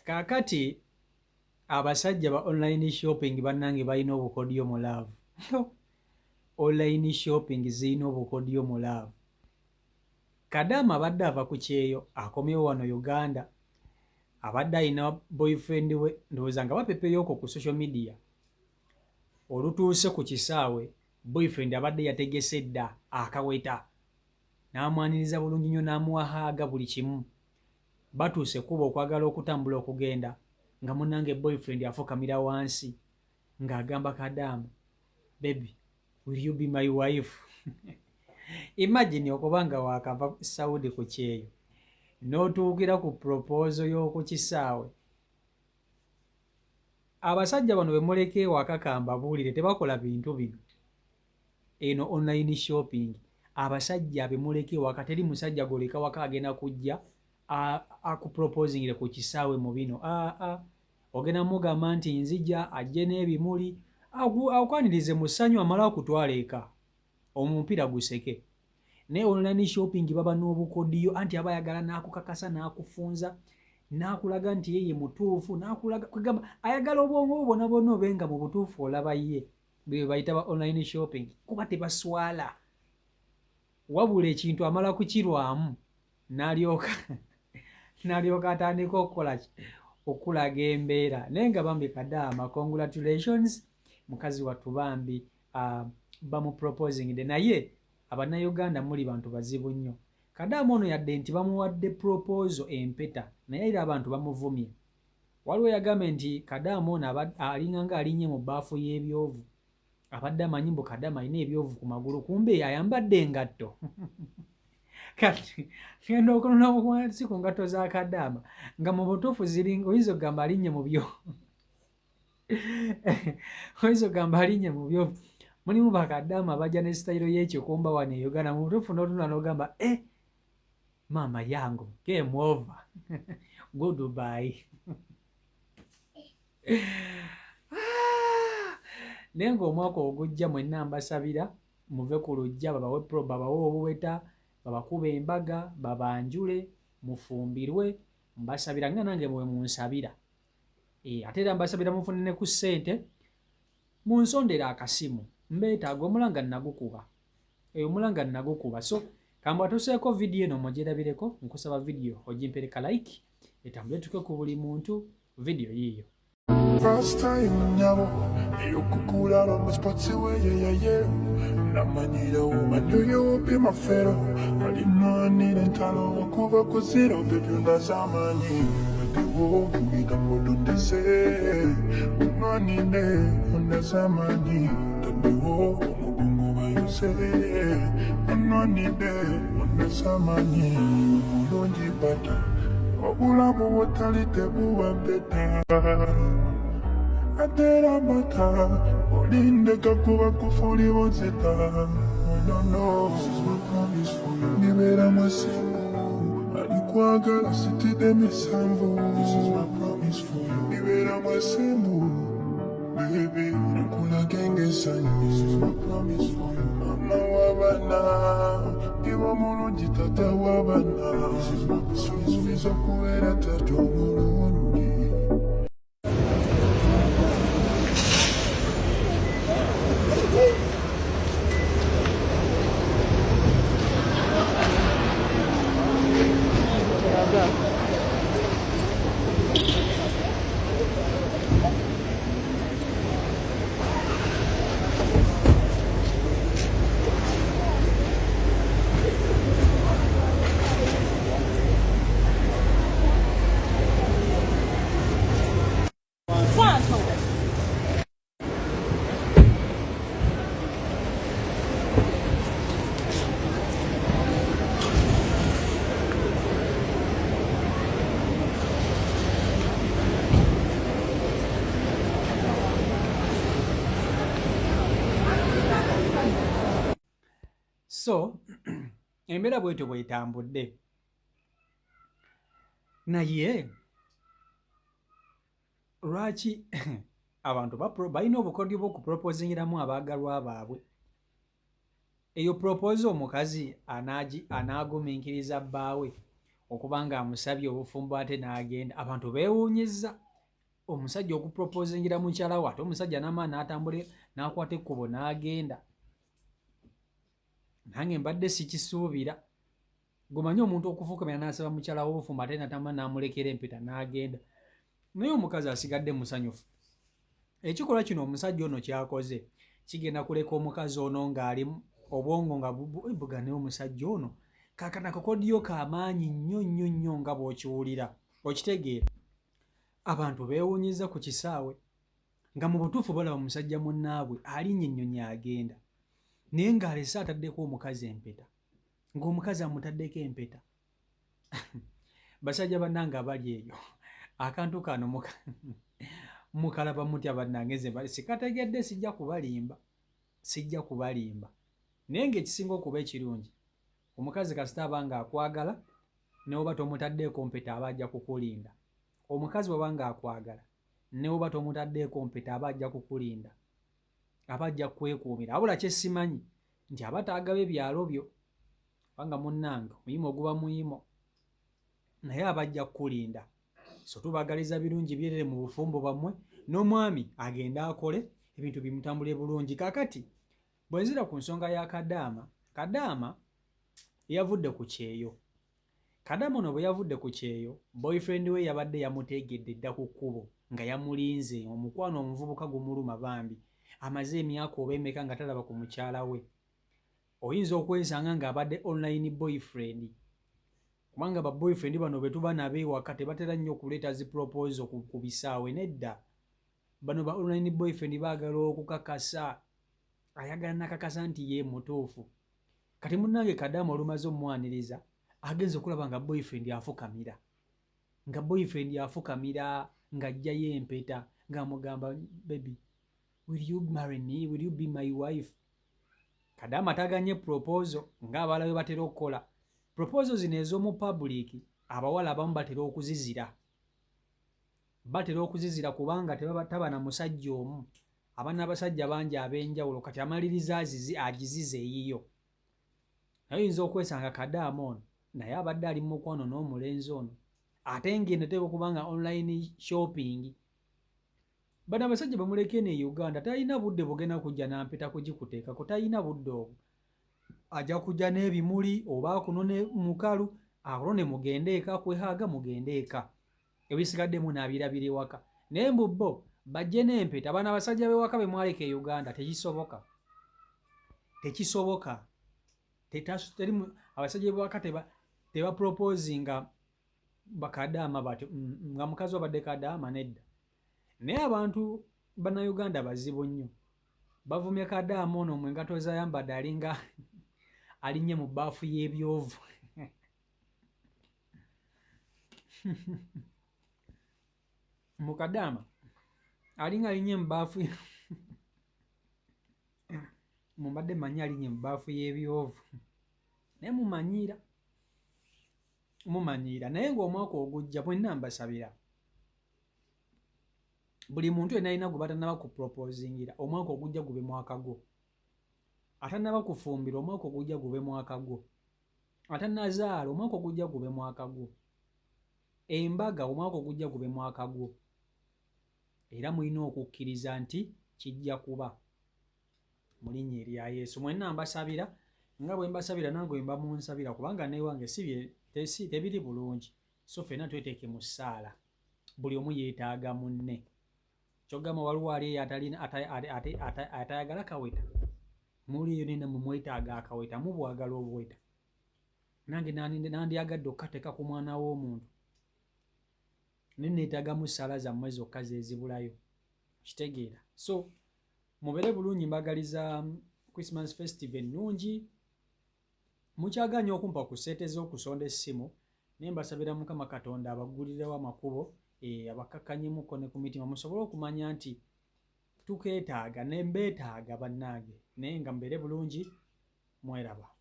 Kaakati abasajja ba online shopping bannange balina obukodyo mu love. Online shopping zirina obukodyo mu love. Kadaama abadde ava ku kyeyo akomyewo wano Uganda, abadde alina boyfriend we, ndowooza nga bapepeyooko ku social media. Olutuuse ku kisaawe, boyfriend abadde yategese dda akaweta n'amwaniriza bulungi nnyo n'amuwa haaga buli kimu. Batuuse ekkubo okwagala okutambula okugenda nga munange boyfriend afukamira wansi nga agamba kadaama, baby will you be my wife? Imagine okuba nga wakava Saudi ku kyeyo n'otuukira ku proposal y'oku kisaawe. Abasajja bano bemuleka ewaka kambabuulire tebakola bintu bino. Eno online shopping abasajja bemuleka ewaka, teri musajja gwoleka waka agenda kujja akuproposingire ku kisaawe mu bino. Aa ogenda mugamba nti nzija, ajje n'ebimuli akwanirize mu ssanyu amale akutwala eka omupiira guseke. Naye online shopping baba n'obukodiyo, anti aba ayagala n'akukakasa n'akufunza n'akulaga nti ye ye mutuufu, n'akulaga kwegamba ayagala obwongo bwo bwona bwona obe nga mu butuufu olaba ye. Bwe bayita ba online shopping kuba tebaswala, wabula ekintu amala kukirwamu n'alyoka n'alyoka atandika okukola ki, okulaga embeera. Naye nga bambi kadaama, congratulations mukazi wattu bambi, bamuproposingde. Naye Abannayuganda muli bantu bazibu nnyo. Kadaama ono yadde nti bamuwadde proposal empeta, naye era abantu bamuvumye. Waliwo eyagambye nti kadaama ono alinganga alinnye mu bbaafu y'ebyovu. Abadde amanyi mbu kadaama alina ebyovu ku magulu, kumbe ayambadde engatto. Kati ngenda okunona wansi ku ngatto za kadaama nga mu butuufu ziringa, oyinza okugamba alinnye mu byo. Oyinza okugamba alinnye mu byovu. Mulimu bakadaama abajja ne sitayiro y'ekikumba wano e Uganda, mu butuufu n'otunula n'ogamba eh, maama yangu game over, goodbye. Naye ng'omwaka ogujja mwenna mbasabira muve ku luggya, babawe pro, babawe obuweta, babakube embaga, babanjule, mufumbirwe. Mbasabira nga nange bwe munsabira. Ate era mbasabira mufune ne ku ssente, munsondere akasimu, mbeetaaga omulanga nagukuba. Omulanga nagukuba. So kamba tuseeko vidiyo eno mugyerabireko, nkusaba vidiyo ogimpereka like etambule tuke ku buli muntu. Vidiyo yiiyo. First time nyabo eyokukulaba mu sports weyeyeye namanyirawo manyoyo be my fellow alinwanira entalo okuva ku zero baby undazamanyi wadiwo bigambo dondese unwanire undazamanyi tadiwo omugongo bayuse unwanire undazamanyi mulungi bata obulamu butali tebuba beta atera mata olindeka kuba kufuli bozita. No, no, this is my promise for you. Nibeera mwesimbu alikwagala sitide misanvu. This is my promise for you. Nibeera mwesimbu baby nkulage ng'essanyu. This is my promise for you. Mama w'abaana ndiba omulungi tata w'abaana. This is my promise. Suubiza okubeera tata omulungi. So embeera bwetyo bwetambudde, naye lwaki abantu balina obukodyo bw'okuproposingiramu abaagalwa baabwe? Eyo propose omukazi anaagumiikiriza bbaawe. Okuba nga amusabye obufumbo ate n'agenda, abantu beewuunyizza omusajja okuproposingira mukyala we, ate omusajja n'amala n'atambula n'akwata ekkubo n'agenda. Nange mbadde sikisuubira. Gomanyi omuntu okufukamira n'asaba mukyala we obufumbo ate natambula n'amulekera empeta n'agenda, naye omukazi asigadde musanyufu. Ekikolwa kino omusajja ono kyakoze kigenda kuleka omukazi ono ng'ali obwongo nga buga, naye omusajja ono kakana kakodyo kamaanyi nnyo nnyo nnyo nga bw'okiwulira okitegeera. Abantu beewuunyiza ku kisaawe nga mu butuufu balaba musajja munnaabwe alinnya ennyonyi agenda, naye ng'alese ataddeko omukazi empeta, ng'omukazi amutaddeko empeta. Basajja bannange abali eyo, akantu kano mukalaba mutya? Bannange, nze sikategedde, sijja kubalimba, sijja kubalimba. Naye ng'ekisinga okuba ekirungi, omukazi kasita aba nga akwagala, ne woba tomutaddeeko mpeta aba ajja kukulinda. Omukazi bw'aba nga akwagala, ne woba tomutaddeeko mpeta aba ajja kukulinda, aba ajja kukwekuumira. Wabula kyesimanyi nti aba taagaba ebyalo byo, kubanga munnange omuyimo guba muyimo, naye aba ajja kukulinda. So tubagaliza birungi byerere mu bufumbo bwammwe, n'omwami agende akole ebintu bimutambule bulungi. Kakati bwe nzira ku nsonga ya Kadaama, Kadaama yavudde ku kyeyo. Kadaama ono bwe yavudde ku kyeyo, boyfriend we yabadde yamuteegedde dda ku kkubo nga yamulinze. Omukwano omuvubuka gumuluma bambi, amaze emyaka oba emeka nga talaba ku mukyala we. Oyinza okwesanga ng'abadde online boyfriend, kubanga ba boyfriend bano be tuba nabo ewaka tebatera nnyo okuleeta zi proposal ku bisaawe. Nedda, bano ba online boyfriend baagala okukakasa, ayagala nakakasa nti ye mutuufu. Kati munnange Kadaama olumaze omwaniriza, agenza okulaba nga boyfriend afukamira, nga boyfriend afukamira ng'ajjayo empeta ng'amugamba, "Baby, will you marry me? Will you be my wife?" Kadaama tagaanye proposal ng'abalala bwe batera okukola. Proposal zino ez'omu public abawala abamu batera okuzizira, batera okuzizira kubanga taba na musajja omu, aba n'abasajja bangi ab'enjawulo. Kati amaliriza agiziza eyiyo. Naye oyinza okwesanga Kadaama ono naye abadde ali mu mukwano n'omulenzi ono, ate ng'eno teeka okuba nga online shopping. Bano abasajja bamuleke eno e Uganda, talina budde bugenda kujja nampeta kugikuteekako, talina budde obwo. Ajja kujja n'ebimuli oba akunone mukalu, akunone mugende eka, kwehaaga mugende eka, ebisigadde munaabirabira ewaka. Naye mbu bo bajje n'empeta, bano abasajja b'ewaka be mwaleka e Uganda, tekisoboka, tekisoboka. Abasajja b'ewaka tebaproposinga bakadaama batyo nga mukazi wabadde kadaama, nedda. Naye abantu bannayuganda bazibu nnyo, bavumye kadaama ono mu engato zayambadde alinga alinnye mu bbaafu y'ebyovu. Mukadaama alinga alinnye mu bbaafu, mumbadde manyi alinnye mu bbaafu y'ebyovu, naye mumanyiira, mumanyiira. Naye ng'omwaka ogujja mwenna mbasabira, buli muntu yenna alina gwe batannaba kuproposingira, omwaka ogujja gube mwaka gwo. Atannaba kufumbirwa, omwaka ogujja gube mwaka gwo. Atannazaala, omwaka ogujja gube mwaka gwo. Embaga, omwaka ogujja gube mwaka gwo. Era mulina okukkiriza nti kijja kuba mu linnya erya Yesu. Mwenna mbasabira nga bwe mbasabira nange bwe mba munsabira, kubanga newange si tebiri bulungi. So ffenna tweteeke mu ssaala, buli omu yeetaaga munne. Kyogamba waliwo ali eyo atayagala kaweta, muli eyo nena mumwetaaga akaweta, mubwagala obuweta. Nange nandyagadde okukateeka ku mwana w'omuntu, naye neetaagamu ssaala zammwe zokka zezibulayo, kitegeera. So mubeere bulungi, mbagaliza Christmas festival ennungi. Mukyaganya okumpa ku ssente z'okusonda essimu, naye mbasabira Mukama Katonda abagulirewo amakubo, abakakkanyemuko ne ku mitima, musobole okumanya nti tukeetaaga ne mbeetaaga bannange. Naye nga mubeere bulungi, mweraba.